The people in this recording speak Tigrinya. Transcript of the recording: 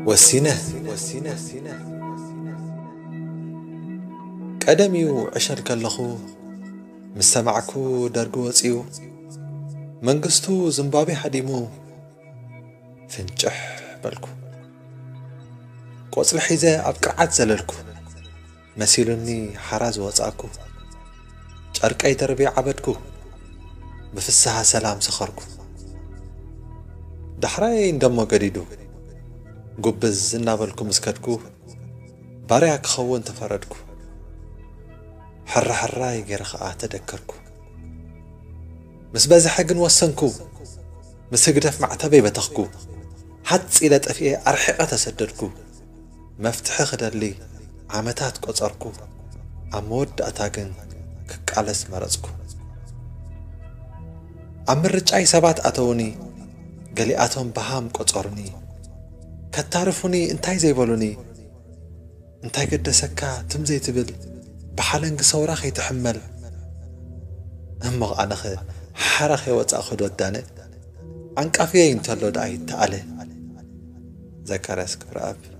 ወሲነ። ቀደም እዩ ዕሸል ከለኹ ምስ ሰማዕኩ ደርጊ ወጺኡ፣ መንግስቱ ዝምባብዌ ሃዲሙ፣ ፍንጭሕ በልኩ። ቆጽሊ ሒዘ ኣብ ቅርዓት ዘለልኩ። መሲሉኒ ሓራ ዝወጻእኩ። ጨርቀይ ደርብየ ዓበድኩ። ብፍስሃ ሰላም ሰኸርኩ። ዳሕራይ እንደሞ ገዲዱ። ጉብዝ እናበልኩ ምስ ከድኩ፣ ባርያ ክኸውን ተፈረድኩ። ሕራ ሕራይ ገይረ ኸኣ ተደከርኩ። ምስ በዝሐ ግን ወሰንኩ። ምስ ህግደፍ ማዕተበይ በተኽኩ። ሃጽ ኢለ ጠፊኤ ኣርሒቐ ተሰደድኩ። መፍትሒ ክደሊ ዓመታት ቆጸርኩ። ኣብ መወዳእታ ግን ክቃለስ መረጽኩ። ኣብ ምርጫይ ሰባት ኣተዉኒ። ገሊኣቶም ብሃም ቆጸሩኒ። ከታርፉኒ እንታይ ዘይበሉኒ። እንታይ ገደሰካ ትም ዘይትብል፣ ብሓለንጊ ሰውራ ከይትሕመል። እሞ ኣነኸ ሓራ ከይወጻእኹ ዶ ኣዳንእ? ዓንቃፍየይ እንተሎ ደኣ ይተኣለ። ዘካርያስ ክብረኣብ።